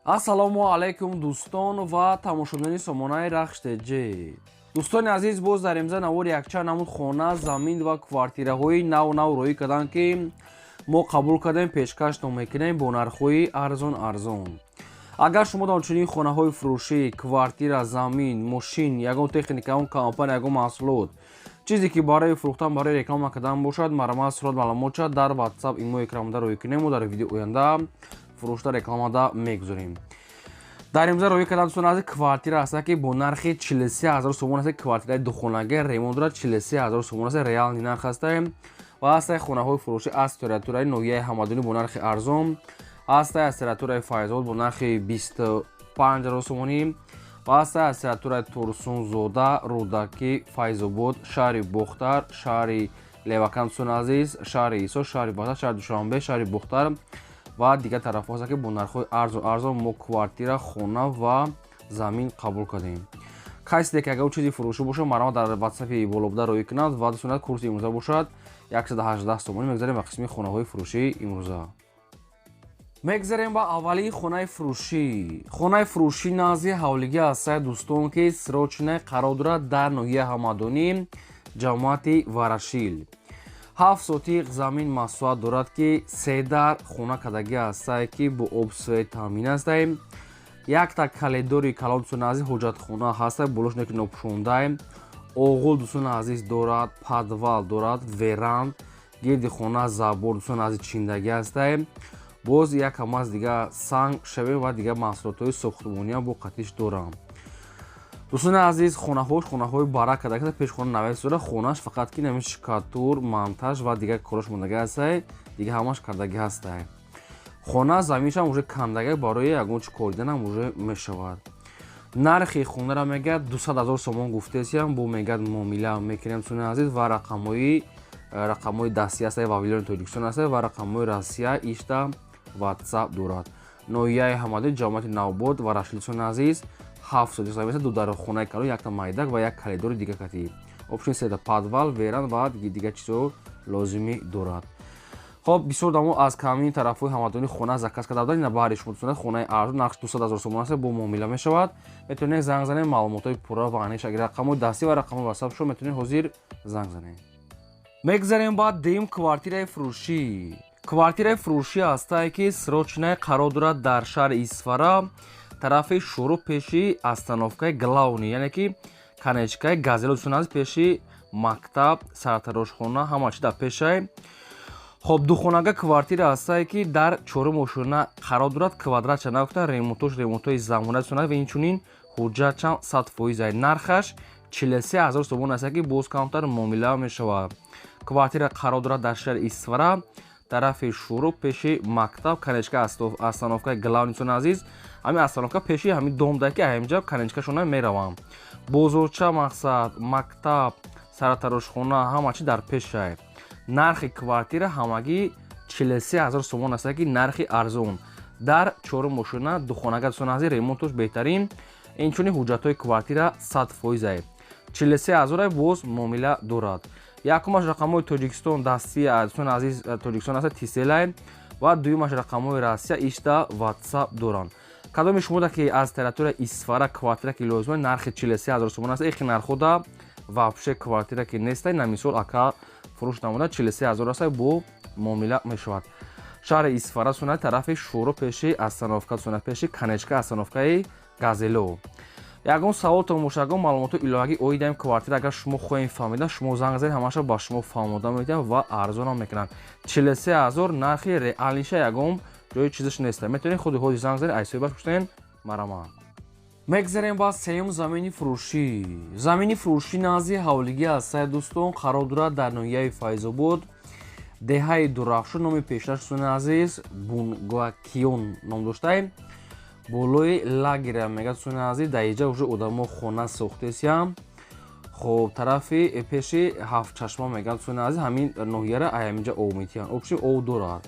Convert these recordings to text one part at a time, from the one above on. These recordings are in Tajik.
Ассалому алайкум, дӯстон ва тамошобинони сомонаи Рахш ТЖ. Дӯстони азиз, боз дар имза навори якчанд намуд хона, замин ва квартираҳои нав нав роҳӣ карданд, ки мо қабул кардем, пешкаштон мекунем бо нархҳои арзон арзон. Агар шумо дар чунин хонаҳои фурӯшӣ, квартира, замин, мошин, ягон техника, ягон компания, ягон маҳсулот, чизе ки барои фурӯхтан, барои реклама кардан бошад, марҳамат, сурат, маълумотша дар WhatsApp, имо экранда роҳӣ кунем ва дар видео оянда фурӯшта рекламада мегузорем. Дар имза роҳӣ кардан, дӯстон азиз, квартира ҳаста, ки бо нархи 43 000 сомон аст. Квартираи духонага, ремонт дорад, 43 000 сомон аст, реальный нарх ҳаста. Ва ҳастаи хонаҳои фурӯшӣ аз территорияи ноҳияи Ҳамадонӣ бо нархи арзон, ҳастаи аз территорияи Файзобод бо нархи 25 000 сомонӣ ва ҳастаи аз территорияи Турсунзода, Рӯдакӣ, Файзобод, шаҳри Бохтар, шаҳри Левакан, дӯстони азиз, шаҳри Исо, шаҳри Ваҳдат, шаҳри Душанбе, шаҳри Бохтар ва дигар тарафҳо ҳаста, ки бо нархҳои арзу арзон мо квартира, хона ва замин қабул кардем. Касе ки агар чизи фурӯшӣ бошад, марҳамат, дар ватсапи болобуда роҳӣ кунад. Ва дӯстон, курси имрӯза бошад 118 сомонӣ. Мегзарем ба қисми хонаҳои фурӯшии имрӯза. Мегзарем ба аввалии хонаи фурӯшӣ. Хонаи фурӯшӣ назди ҳавлигӣ ҳастае, дӯстон, ки срочно қарор дорад дар ноҳияи Ҳамадонӣ, ҷамоати Варашил. 7 сотиқ замин масоҳат дорад, ки се дар хона кардагӣ ҳастае, ки бо об, свет таъмин ҳастае. Якта калидори калон, дӯстони азиз, ҳоҷатхона ҳастае, болош неки нопӯшондае. Оғул, дӯстони азиз, дорад, подвал дорад, веранд, гирди хона забор, дӯстони азиз, чиндагӣ ҳастае. Боз як камаз дига санг шавем ва дигар маҳсулотҳои сохтмониам бо қатиш дорам. Дӯстони азиз, хонаҳош хонаҳои бара карда, пеш хона навес дора. Хонаш фақат ки нами штукатур, монтаж ва дигар корош мондагӣ ҳастае, дига ҳамаш кардагӣ ҳастае. Хона заминшам уже кандага, барои ягон чи кориданам уже мешавад. Нархи хонаро мегӯяд 200 000 сомон гуфтесиям, бо мегӯяд муомила мекунем, дӯстони азиз. Ва рақамҳои дастӣ ҳастае, Вавилони Тоҷикистон ҳастае ва рақамҳои Россия, ишта WhatsApp дорад. Ноҳияи Ҳамадон, ҷамоати Навбод, Варашил, дӯстони азиз, 7 сотиқ замин, ду дархонаи калон, якта майдак ва як калидори дига кати общин сета подвал, веранд ва дигар чизҳо лозимӣ дорад. Хоб, бисёр дамо аз камини тарафҳои Ҳамадонӣ хона заказ карда буданд. Ина баҳри шумо, дӯстон, хонаи арзон, нархш 200 000 сомон аст, бо муомила мешавад. Метавонед занг занед, маълумотҳои пурра ва аниқ. Агар рақамҳои дастӣ ва рақамҳои WhatsApp шумо, метавонед ҳозир занг занед. Мегзарем ба дуюм квартираи фурӯшӣ. Квартираи фурӯшӣ ҳастае, ки срочно қарор дорад дар шаҳри Исфара, тарафи Шурӯ, пеши остановкаи главный, яъне ки конечкаи Газело, дӯстон азиз, пеши мактаб, сартарошхона, ҳама чи дар пешае. Хоб, духонага квартира ҳастае, ки дар чорум ошёна қарор дорад. Квадратша нагуфта, ремонтош ремонтҳои замона дӯстон ва инчунин ҳуҷҷатшам 100%. Нархаш 43 000 сомон аст, ки боз камтар муомила мешавад. Квартира қарор дорад дар шаҳри Исфара, тарафи Шурӯ, пеши мактаб, конечка остановкаи главный. Дӯстони азиз, ҳамин остановка пеши ҳамин дом да, ки ҳаминҷа конечкашона меравам. Бозорча, мақсад, мактаб, сартарошхона, ҳама чи дар пешае. Нархи квартира ҳамагӣ 43 000 сомон аст, ки нархи арзон, дар чорум ошёна, духонага, дӯстони азиз, ремонтош беҳтарин, инчунин ҳуҷҷатҳои квартира 100%. 43 000, боз муомила дорад. Якумаш рақамҳои Тоҷикистон дастӣ, дӯстони азиз, Тоҷикистон аст, Тиселай, ва дуюмаш рақамҳои Россия, ишта WhatsApp доранд. Кадоми шумода ки аз территорияи Исфара квартира ки лозима, нархи 43 000 сомон аст. Ихи нархода вообще квартира ки нестай. На мисол ака фурӯш намуда, 43 000 аст, бо муомила мешавад. Шаҳри Исфара сунат, тарафи Шӯро, пеши остановка сунат, пеши конечка остановкаи Газело. Ягон саволтон боша, ягон маълумоти иловагӣ оид ин квартира агар шумо хоҳем фаҳмида, шумо занг занед, ҳамаша ба шумо фаҳмода медиҳам ва арзонам мекунанд. 43 000 нархи реальныйша, ягон ҷои чизаш неста. Метавонед худи ҳозир занг занед, айсоибаш пуштен марама. Мегзарем ба сеюм замини фурӯшӣ. Замини фурӯшӣ назди ҳавлигӣ ҳастае, дӯстон, қарор дорад дар ноҳияи Файзобод, деҳаи Дурафшон, номи пешнаш, дӯстони азиз, Бунглакиён ном доштаем. Болои лагеря мегӯяд, дӯстони азиз, дар иҷа уже одамо хона сохтесиям. Хоб, тарафи пеши Ҳафтчашма мегӯяд, дӯстони азиз, ҳамин ноҳияра ҳаминҷа об метиҳанд. Общий об дорад.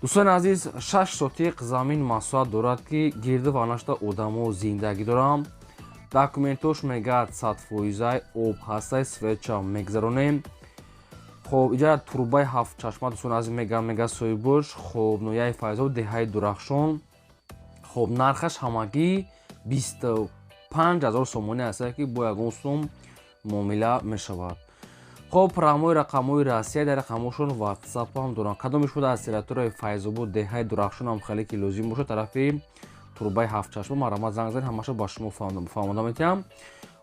Дӯстони азиз, 6 сотиқ замин масоҳат дорад, ки гирду ванашта одамо зиндагӣ доранд. Документош мегӯяд 100%, об ҳастай, светча мегзаронем. Хоб, иҷа турбаи Ҳафтчашма, дӯстони азиз, мегӯяд соҳибош. Хоб, ноҳияи Файзобод, деҳаи Дурахшон. Хоб, нархаш ҳамагӣ 25 000 сомонӣ аст, ки бо ягон сум муомила мешавад. Хоб, рақамҳои Россия, дар рақамҳошон Ватсап ҳам доранд. Кадомеш буда, аз территорияи Файзобод, деҳаи Дурахшон ҳам хеле ки лозим бошад, тарафи турбаи Ҳафтчашма марҳамат, занг занед, ҳамаша ба шумо фаҳмода метиҳам.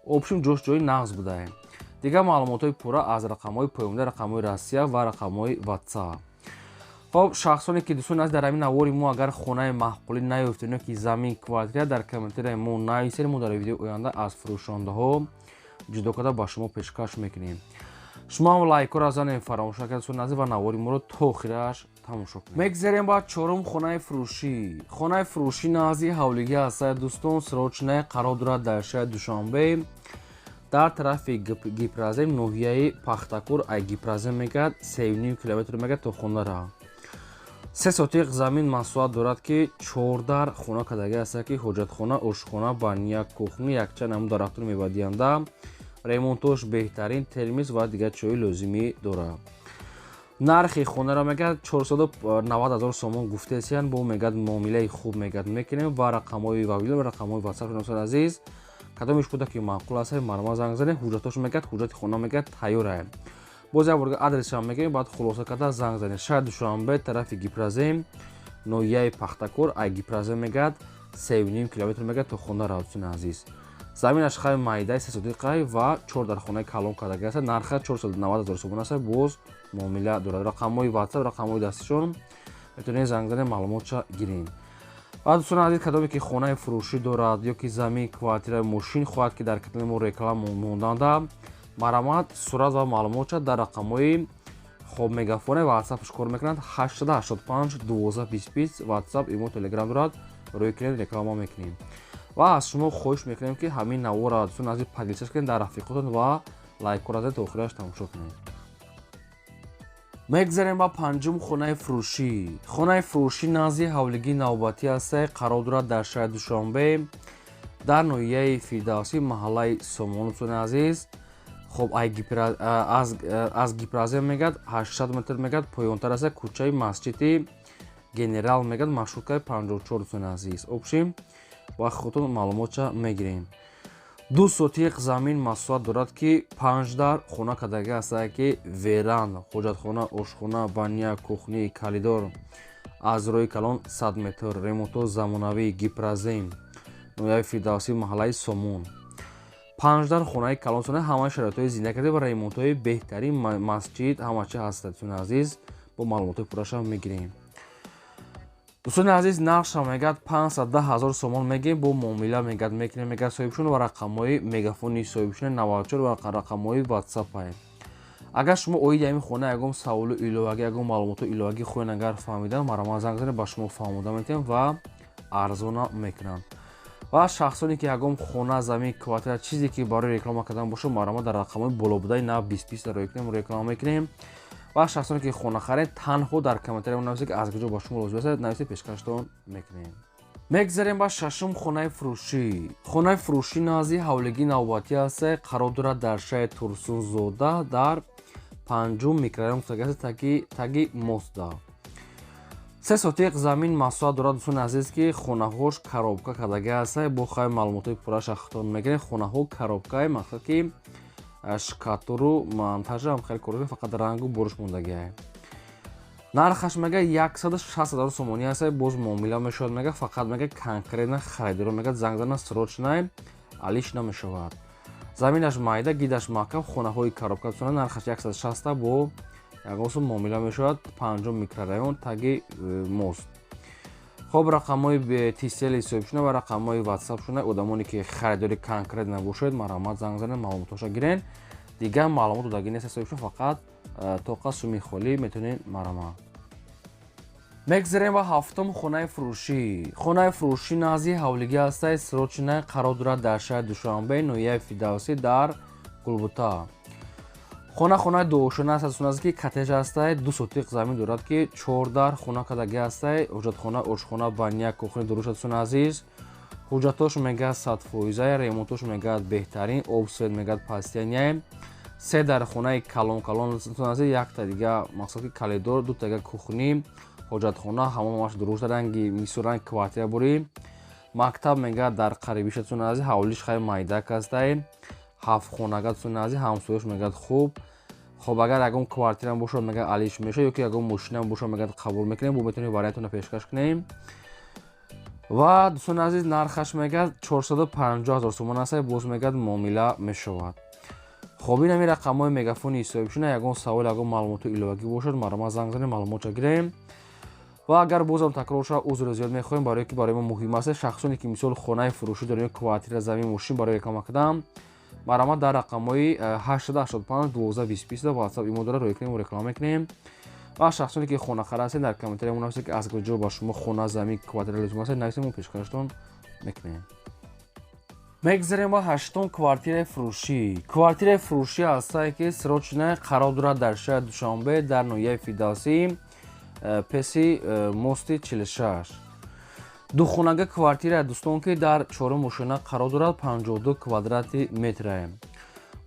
Общем, ҷош ҷои нағз будае. Дигар маълумотҳои пурра аз рақамҳои поёнда, рақамҳои Россия ва рақамҳои Ватсап. Хоб, шахсоне ки, дӯстони азиз, дар ҳамин навори мо агар хонаи маъқулӣ наёфтед ё ки замин, квартира, дар комментарияи мо нависед, мо дар видеои оянда аз фурӯшондаҳо ҷудо карда ба шумо пешкаш мекунем. Шумо ҳам лайкҳоро занед, фаромӯш накард, дӯстони азиз, ва навори моро то охираш тамошо кунед. Мегзарем ба чорум хонаи фурӯшӣ. Хонаи фурӯшӣ назди ҳавлигӣ ҳастад, дӯстон, срочная, қарор дорад дар шаҳри Душанбе, дар тарафи Гипрозем, ноҳияи Пахтакор. Ай Гипрозем мегӯяд, 3,5 километр мегӯяд то хонара. 3 сотиқ замин масоҳат дорад, ки чордар хона кардагӣ ҳастад, ки ҳоҷатхона, ошхона, баня, кухня, якчанд намуд дарахтони мевадиҳанда, ремонтош беҳтарин, термис ва дигар чиҳои лозимӣ дорад. Нархи хонаро мегӯяд 490 000 сомон гуфтесиян, бо мегӯяд муомилаи хуб мегӯяд мекунем. Ва рақамҳои вабил ва рақамҳои Ватсап. Дӯстони азиз, кадомеш буда ки маъқул аст, марҳамат, занг занед. Ҳуҷҷатош мегӯяд, ҳуҷҷати хона мегӯяд тайёрае. Боз як бор адресшам мегӯем, баъд хулоса карда занг занед. Шаҳри Душанбе, тарафи Гипрозем, ноҳияи Пахтакор, ай Гипрозем мегӯяд 3,5 километр мегӯяд то хона. Дӯстони азиз, заминаш хай майдаи 3 сотиқай ва чор дар хонаи калон кардаги аст. Нарха 490 000 сомон аст, боз муомила дорад. Рақамҳои Ватсап, рақамҳои дастишон, метавонед занг занед, маълумотша гиред. Ва дӯстони азиз, кадоме ки хонаи фурӯшӣ дорад ё ки замин, квартира, мошин хоҳад, ки дар канали мо реклама монданда, марҳамат, сурат ва маълумотша дар рақамҳои, хоб, Мегафоне, Ватсапш кор мекунанд, 885 12 20, Ватсап, Имо, Телеграм дорад, рӯй кунед, реклама мекунем. Ва аз шумо хоҳиш мекунем, ки ҳамин навора, дӯстони азиз, поделиться кунед дар рафиқотон ва лайкҳоро занед, то охираш тамошо кунед. Мегзарем ба панҷум хонаи фурӯшӣ. Хонаи фурӯшӣ назди ҳавлигии навбатӣ ҳастай, қарор дорад дар шаҳри Душанбе, дар ноҳияи Фирдавсӣ, маҳаллаи Сомон. Дӯстони азиз, хоб, аз Гипрозем мегӯяд 800 метр мегӯяд поёнтар аста, кӯчаи Масҷиди Генерал мегӯяд, маршруткаи 54. Дӯстони азиз, общем, ва худтон маълумотша мегирем. 2 сотиқ замин масоҳат дорад, ки панҷ дар хона кардагӣ ҳастад, ки веранда, ҳоҷатхона, ошхона, баня, кухня, коридор, аз роҳи калон 100 метр, ремонтҳо замонавӣ, Гипрозем, ноҳияи Фирдавсӣ, маҳаллаи Сомон, панҷ дар хонаи калон сона, ҳамаи шароитҳои зиндагӣ карда ва ремонтҳои беҳтарин, масҷид, ҳама чи ҳастад. Дӯстони азиз, бо маълумотҳои пурраша мегирем. Дӯстони азиз, нархша мегӯяд 510 000 сомон мегӯем, бо муомила мегӯяд мекунем, мегӯяд соҳибшун. Ва рақамҳои мегафони соҳибшуни 94 ва рақамҳои Ватсапае. Агар шумо оиди ҳамин хона ягон саволу иловагӣ, ягон маълумоти иловагӣ хоҳед агар фаҳмидан, марҳамат, занг занед, ба шумо фаҳмода метиҳем ва арзона мекунанд. Ва шахсоне ки ягон хона, замин, квартира, чизе ки барои реклама кардан бошад, марҳамат, дар рақамҳои болобудаи на 20 20 роӣ кунем, реклама мекунем. Ва шахсоне ки хона харед, танҳо дар комментария нависед, ки аз куҷо ба шумо лозим аст, нависед, пешкаштон мекунем. Мегзарем ба шашум хонаи фурӯшӣ. Хонаи фурӯшӣ назди ҳавлигии навбатӣ ҳаста, қарор дорад дар шаҳри Турсунзода, дар панҷум микрорайон гуфтагиаст, таги мостда. 3 сотиқ замин масоҳат дорад, дӯстони азиз, ки хонаҳош коробка кардагӣ ҳаста. Бо хай маълумотҳои пурраша худтон мегирем. Хонаҳо коробкаи, мақсад ки штукатуру монтажам хеле кор, фақат рангу буруш мондагиа. Нархаш мега 160 000 сомонӣ аст, боз муомила мешавад мега. Фақат мега конкретно харидоро мега занг зана, срочно, алиш намешавад. Заминаш майда, гидаш маҳкам, хонаҳои коробка, нархаш 160, бо ягон сум муомила мешавад. Панҷум микрорайон, таги мост. Хоб, рақамҳои Тисели соҳибшуна ва рақамҳои Ватсапшуна. Одамоне ки харидори конкрет набошед, марҳамат, занг занед, маълумотҳоша гирен. Дигар маълумот додагӣ нест соҳибшуна, фақат тоқа суми холӣ метавонед, марҳамат. Мегзарем ба ҳафтум хонаи фурӯшӣ. Хонаи фурӯшӣ назди ҳавлигӣ ҳастаи, срочная, қарор дорад дар шаҳри Душанбе, ноҳияи Фирдавсӣ, дар Гулбута. Хона хонаи дуошона аст, аст ки коттедж ҳастай, 2 сотиқ замин дорад, ки чор дар хона кардагӣ ҳастай, ҳоҷатхона, ошхона, баня, кухня дуруст. Дӯстони азиз, ҳуҷҷатош мегӯяд 100 фоиза, ремонтош мегӯяд беҳтарин, об, свет мегӯяд постоянный. Се дар хонаи калон калон, дӯстони азиз, якта дига, мақсад ки коридор, дута дига кухня, ҳоҷатхона, ҳамон ҳамаш дуруст, ранги мисол ранги квартира бурӣ. Мактаб мегӯяд дар қарибиша, дӯстони азиз. Ҳавлиш хай майдак ҳастай, ҳафт хонага, дӯстони азиз. Ҳамсояш мегӯяд хуб. Хоб, агар ягон квартирам бошад, мегӯяд, алиш мешавад, ё ки ягон мошинам бошад, мегӯяд, қабул мекунем, бо метавонем вариантона пешкаш кунем. Ва, дӯстони азиз, нархаш мегӯяд 450 ҳазор сомон аст, боз мегӯяд муомила мешавад. Хоб, ин ҳамин рақамҳои мегафони ҳисобишуна. Ягон савол, ягон маълумоти иловагӣ бошад, марҳамат, занг занем, маълумотша гирем. Ва агар бозам такрор шавад, узри зиёд мехоҳем, барое ки барои мо муҳим аст. Шахсоне ки мисол хонаи фурӯшӣ дорем ё квартира, замин, мошин барои реклама кардан, марҳамат, дар рақамҳои 885 12 20 20 WhatsApp, имо дора, рӯй кунем, реклама мекунем. Ва шахсоне ки хонахар ҳастед, дар комментария мо нависед, ки аз куҷо ба шумо хона, замин, квартира лозим аст, нависед, мо пешкаштон мекунем. Мегзарем ба ҳаштум квартираи фурӯшӣ. Квартираи фурӯшӣ ҳастае, ки срочно қарор дорад дар шаҳри Душанбе, дар ноҳияи Фирдавсӣ, песи мости 46. Духонага квартира, дӯстон, ки дар чорум ошёна қарор дорад, 52 квадрати метрае.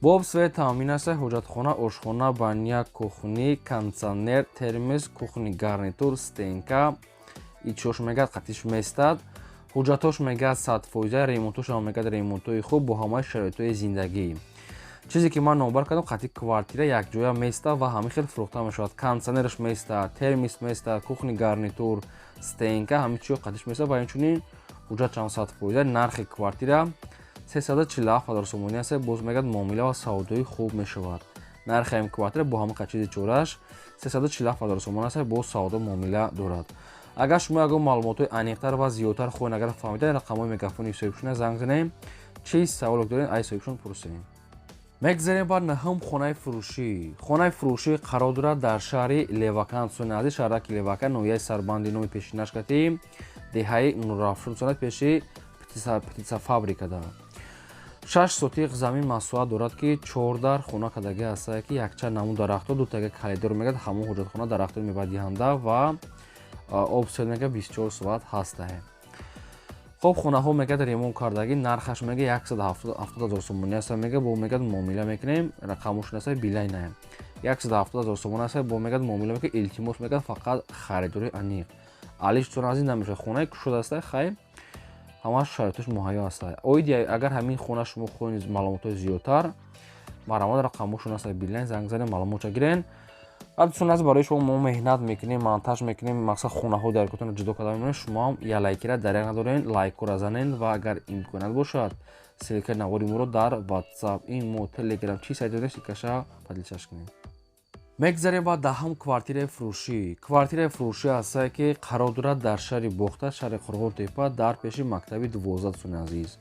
Бо об, свет таъмин аст. Ҳоҷатхона, ошхона, баня, кухни, кондитсионер, термос, кухонный гарнитур, стенка, ичош мегӯяд қатиш местад. Ҳуҷҷатош мегӯяд 100%, ремонтошам мегӯяд ремонтҳои хуб, бо ҳамаи шароитҳои зиндагӣ. Чизе ки ман номбар кардам, қатъи квартира якҷоя места ва ҳамин хел фурӯхта мешавад. Кондитсионераш места, термос места, кухонный гарнитур, стенка, ҳамин чиҳо қатиш места ва инчунин ҳуҷҷат чанд 100%. Нархи квартира 347 ҳазор сомонӣ аст, боз мегӯяд муомила ва савдои хуб мешавад. Нархи ҳамин квартира бо ҳамин чизи чораш 347 ҳазор сомон аст, боз савдо муомила дорад. Агар шумо ягон маълумотҳои аниқтар ва зиёдтар хоҳед агар фаҳмида, рақамҳои мегафони ҳисобшуна занг занем, чиз саволе дорем, ай ҳисобшон пурсем. Мегзарем ба наҳум хонаи фурӯшӣ. Хонаи фурӯшӣ қарор дорад дар шаҳри Левакан, дӯстони азиз, шаҳраки Левакан, ноҳияи Сарбанди номи пешинаш кати деҳаи Нурафшон, пеши птицефабрикада. 6 сотиқ замин масоҳат дорад, ки чор дар хона кардагӣ ҳастае, ки якчанд намуд дарахтҳо, дутага калидор мегӯяд, ҳамон ҳоҷатхона, дарахтҳои мевадиҳанда ва об, свет мегӯяд 24 соат ҳастае. Хоб, хонаҳо мегӯяд ремонт кардагӣ. Нархаш мега 170 ҳазор сомонӣ аст, мега бо мегӯяд муомила мекунем. Рақамошон аста, Билайнаем, 170 ҳазор сомонӣ аст, бо мегӯяд муомила мекунем. Илтимос, мегӯяд, фақат харидори аниқ, алиш аз ин намешавад. Хонаи кушода аста, хай, ҳамаш шароиташ муҳайё аст. Оиди агар ҳамин хона шумо хоҳед маълумотҳои зиёдтар, марҳамат, рақамошон аст, Билайн занг занем, маълумотша гирен. Дӯстони азиз, барои шумо мо меҳнат мекунем, монтаж мекунем, мақсад хонаҳо дар кутона ҷудо карда мемонем. Шумоам я лайкира даряк надорен, лайкора занен ва агар имконият бошад, ссылкаи навори моро дар WhatsApp, имо, Telegram, чӣ сайт дорем, ссылкаша поделиться кунем. Мегзарем ба даҳум квартираи фурӯшӣ. Квартираи фурӯшӣ ҳастае, ки қарор дорад дар шаҳри Бохта, шаҳри Қурғонтепа, дар пеши мактаби 12, дӯстони азиз.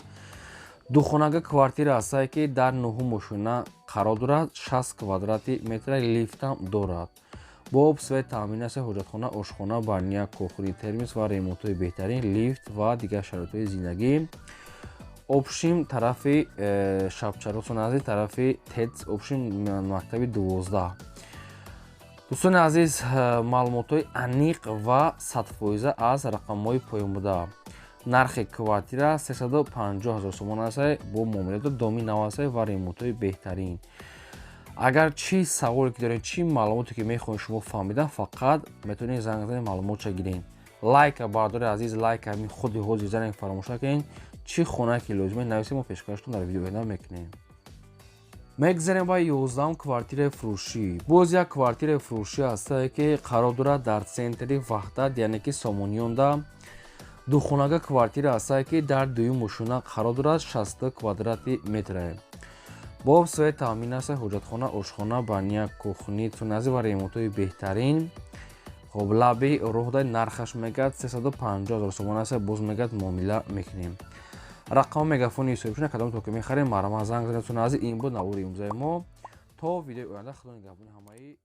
Духонага квартира ҳастае, ки дар нуҳум ошёна қарор дорад, 60 квадрати метра, лифтам дорад, бо об, свет таъмин аст. Ҳоҷатхона, ошхона, баня, кухни, термос ва ремонтҳои беҳтарин, лифт ва дигар шароитҳои зиндагӣ. Общим тарафи Шабчароғ, азиз, тарафи ТЭЦ, общим мактаби 12. Дӯстони азиз, маълумотҳои аниқ ва 100% аз рақамҳои поён буда. Нархи квартира 350 ҳазор сомон аст, бо муомилато, доми нав аст ва ремонтҳои беҳтарин. Агар чӣ саволе ки доред, чӣ маълумоте ки мехоҳед шумо фаҳмидан, фақат метавонед занг занед, маълумотша гиред. Лайка, бардори азиз, лайка ҳамин худи ҳозир занед, фаромӯш накунед. Чӣ хонае ки лозиме, нависед, мо пешкаштон дар видео оянда мекунем. Мегзарем ба 11-ум квартираи фурӯшӣ. Боз як квартираи фурӯшӣ ҳастае, ки қарор дорад дар центри Ваҳдат, яъне ки Сомониёнда. Духонага квартира ҳастае, ки дар дуюм ошёна қарор дорад, 62 квадрати метрае, бо об, свет таъмин аст. Ҳоҷатхона, ошхона, баня, кухни тунази ва ремонтҳои беҳтарин. Хоб, лаби роҳда. Нархаш мегӯяд 350 ҳазор сомон аст, боз мегӯяд муомила мекунем. Рақами мегафони ҳисобшуна, кадом то ки мехарем, марҳамат, занг занед. Тунази, ин буд навори имрӯзаи мо. То видеои оянда, худо нигаҳбони ҳамаи.